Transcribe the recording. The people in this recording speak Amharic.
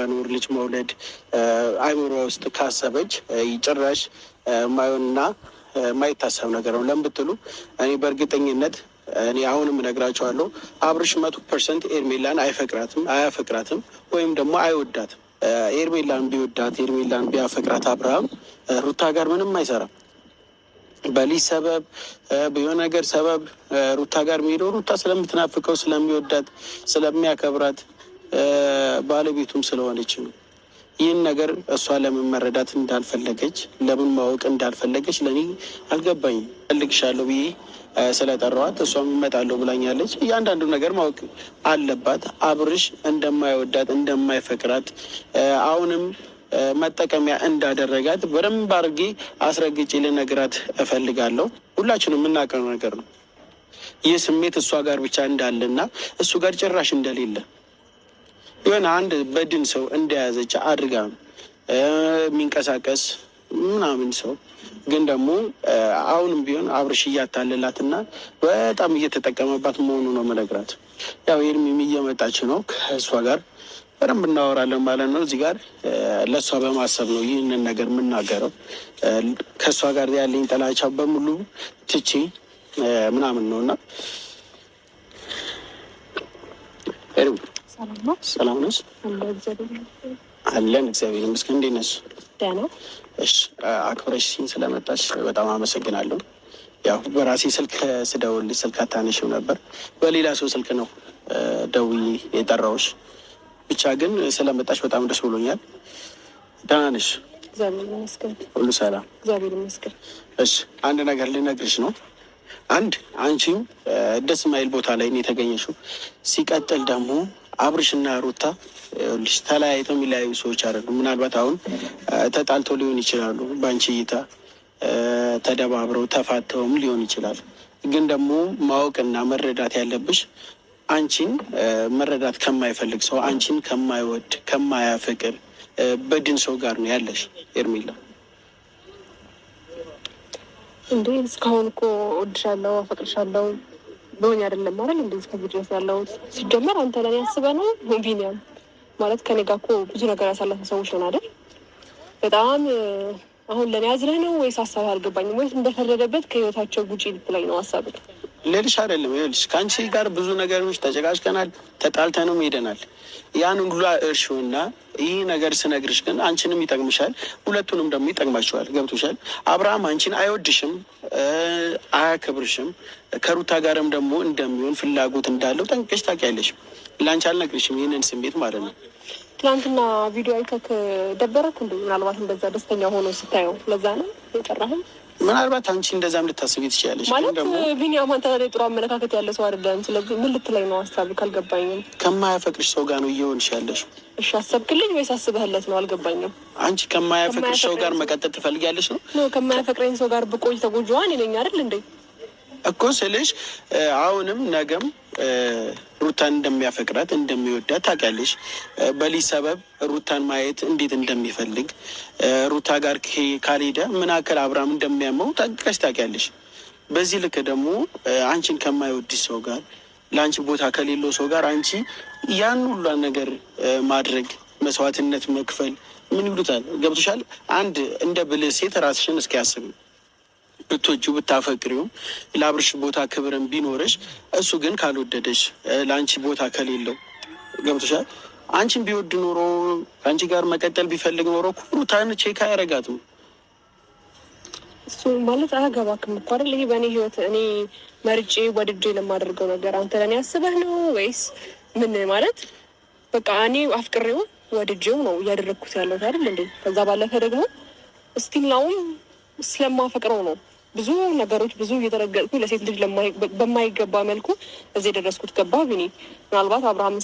መኖር ልጅ መውለድ አይምሮ ውስጥ ካሰበች ጭራሽ ማይሆንና የማይታሰብ ነገር ነው። ለምን ብትሉ እኔ በእርግጠኝነት እኔ አሁንም እነግራቸዋለሁ አብርሽ 100% ኤርሜላን አይፈቅራትም፣ አያፈቅራትም ወይም ደግሞ አይወዳትም። ኤርሜላን ቢወዳት ኤርሜላን ቢያፈቅራት አብርሃም ሩታ ጋር ምንም አይሰራም። በልጅ ሰበብ በየሆነ ነገር ሰበብ ሩታ ጋር የሚሄደው ሩታ ስለምትናፍቀው ስለሚወዳት ስለሚያከብራት ባለቤቱም ስለሆነች ነው። ይህን ነገር እሷ ለምን መረዳት እንዳልፈለገች ለምን ማወቅ እንዳልፈለገች ለእኔ አልገባኝም። እፈልግሻለሁ ብዬ ስለጠራዋት እሷም እመጣለሁ ብላኛለች። እያንዳንዱ ነገር ማወቅ አለባት። አብርሽ እንደማይወዳት እንደማይፈቅራት አሁንም መጠቀሚያ እንዳደረጋት በደንብ አድርጌ አስረግጬ ልነግራት እፈልጋለሁ። ሁላችንም የምናውቀው ነገር ነው። ይህ ስሜት እሷ ጋር ብቻ እንዳለና እሱ ጋር ጭራሽ እንደሌለ የሆነ አንድ በድን ሰው እንደያዘች አድርጋ ነው የሚንቀሳቀስ ምናምን ሰው ግን ደግሞ አሁንም ቢሆን አብርሽ እያታለላትና በጣም እየተጠቀመባት መሆኑ ነው መነግራት። ያው ኤርሚም እየመጣች ነው፣ ከእሷ ጋር በደንብ እናወራለን ማለት ነው። እዚህ ጋር ለእሷ በማሰብ ነው ይህንን ነገር የምናገረው። ከእሷ ጋር ያለኝ ጥላቻ በሙሉ ትቼ ምናምን ነው እና ሰላም ነሽ? አለን እግዚአብሔር ይመስገን። እንዴት ነሽ? እሺ፣ አክብረሽኝ ስለመጣሽ በጣም አመሰግናለሁ። ያው በራሴ ስልክ ስደውልሽ ስልክ አታነሺም ነበር። በሌላ ሰው ስልክ ነው ደውዬ የጠራሁሽ። ብቻ ግን ስለመጣሽ በጣም ደስ ብሎኛል። ደህና ነሽ? ሁሉ ሰላም? እግዚአብሔር ይመስገን። እሺ፣ አንድ ነገር ልነግርሽ ነው። አንድ አንቺም ደስ የማይል ቦታ ላይ ነው የተገኘሽው። ሲቀጥል ደግሞ አብርሽና ሩታ ተለያይተው የሚለያዩ ሰዎች አይደሉም። ምናልባት አሁን ተጣልተው ሊሆን ይችላሉ፣ በአንቺ እይታ ተደባብረው ተፋተውም ሊሆን ይችላል። ግን ደግሞ ማወቅና መረዳት ያለብሽ አንቺን መረዳት ከማይፈልግ ሰው፣ አንቺን ከማይወድ ከማያፈቅር በድን ሰው ጋር ነው ያለሽ ሄርሜላ። እንዴ እስካሁን እኮ እወድሻለሁ፣ አፈቅርሻለሁ በሆኝ አይደለም አይደል? እንደዚህ ከዚህ ድረስ ያለው ሲጀመር አንተ ለኔ አስበህ ነው ቢኒያም? ማለት ከኔ ጋር እኮ ብዙ ነገር ያሳለፈ ሰዎች ነን አይደል? በጣም አሁን ለኔ አዝነህ ነው ወይስ ሀሳብ አልገባኝም፣ ወይስ እንደፈረደበት ከህይወታቸው ጉጪ ልትለኝ ነው ሀሳብህ? ልልሽ አይደለም። ይኸውልሽ ከአንቺ ጋር ብዙ ነገሮች ተጨቃጭቀናል፣ ተጣልተንም ሄደናል። ያን ሁሉ እርሺውና ይህ ነገር ስነግርሽ ግን አንቺንም ይጠቅምሻል፣ ሁለቱንም ደግሞ ይጠቅማቸዋል። ገብቶሻል? አብርሃም አንቺን አይወድሽም፣ አያከብርሽም። ከሩታ ጋርም ደግሞ እንደሚሆን ፍላጎት እንዳለው ጠንቅቀሽ ታውቂያለሽ። ለአንቺ አልነግርሽም ይህንን ስሜት ማለት ነው። ትናንትና ቪዲዮ አይተህ ደበረክ እንዴ? ምናልባት እንደዛ ደስተኛ ሆኖ ስታየው ለዛ ነው የጠራኸኝ። ምናልባት አንቺ እንደዛም ልታስቢ ትችያለሽ። ማለት ቢኒያም አንተ ላይ ጥሩ አመለካከት ያለ ሰው አይደለም። ስለዚህ ምን ልትለኝ ነው? ሀሳብ ካልገባኝም ከማያፈቅርሽ ሰው ጋር ነው እየሆንሽ ያለሽ። እሺ አሰብክልኝ ወይስ አስበህለት ነው? አልገባኝም። አንቺ ከማያፈቅርሽ ሰው ጋር መቀጠል ትፈልጊያለሽ ነው? ከማያፈቅረኝ ሰው ጋር ብቆይ ተጎጂዋ እኔ ነኝ አይደል እንዴ? እኮ ስልሽ አሁንም ነገም ሩታን እንደሚያፈቅራት እንደሚወዳት ታውቂያለሽ። በሊህ ሰበብ ሩታን ማየት እንዴት እንደሚፈልግ ሩታ ጋር ካልሄደ ምን ያክል አብርሃም እንደሚያመው ጠንቅቀሽ ታውቂያለሽ። በዚህ ልክ ደግሞ አንቺን ከማይወድሽ ሰው ጋር ለአንቺ ቦታ ከሌለው ሰው ጋር አንቺ ያን ሁሏን ነገር ማድረግ መስዋዕትነት መክፈል ምን ይሉታል? ገብቶሻል? አንድ እንደ ብልህ ሴት ራስሽን እስኪያስብ ብትወጂው ብታፈቅሪውም ለአብርሽ ቦታ ክብርን ቢኖርሽ እሱ ግን ካልወደደሽ ለአንቺ ቦታ ከሌለው ገብቶሻል። አንቺን ቢወድ ኖሮ ከአንቺ ጋር መቀጠል ቢፈልግ ኖሮ ሩታን check አያረጋትም። እሱ ማለት አያገባክም እኮ አይደል? ይሄ በእኔ ህይወት እኔ መርጬ ወድጄ ለማደርገው ነገር አንተ ለእኔ አስበህ ነው ወይስ ምን? ማለት በቃ እኔ አፍቅሬው ወድጄው ነው እያደረግኩት ያለሁት አይደል እንዴ? ከዛ ባለፈ ደግሞ still now ም ስለማፈቅረው ነው ብዙ ነገሮች ብዙ እየተረገጥኩ ለሴት ልጅ በማይገባ መልኩ እዚህ የደረስኩት። ገባ ቢኒ? ምናልባት አብርሃም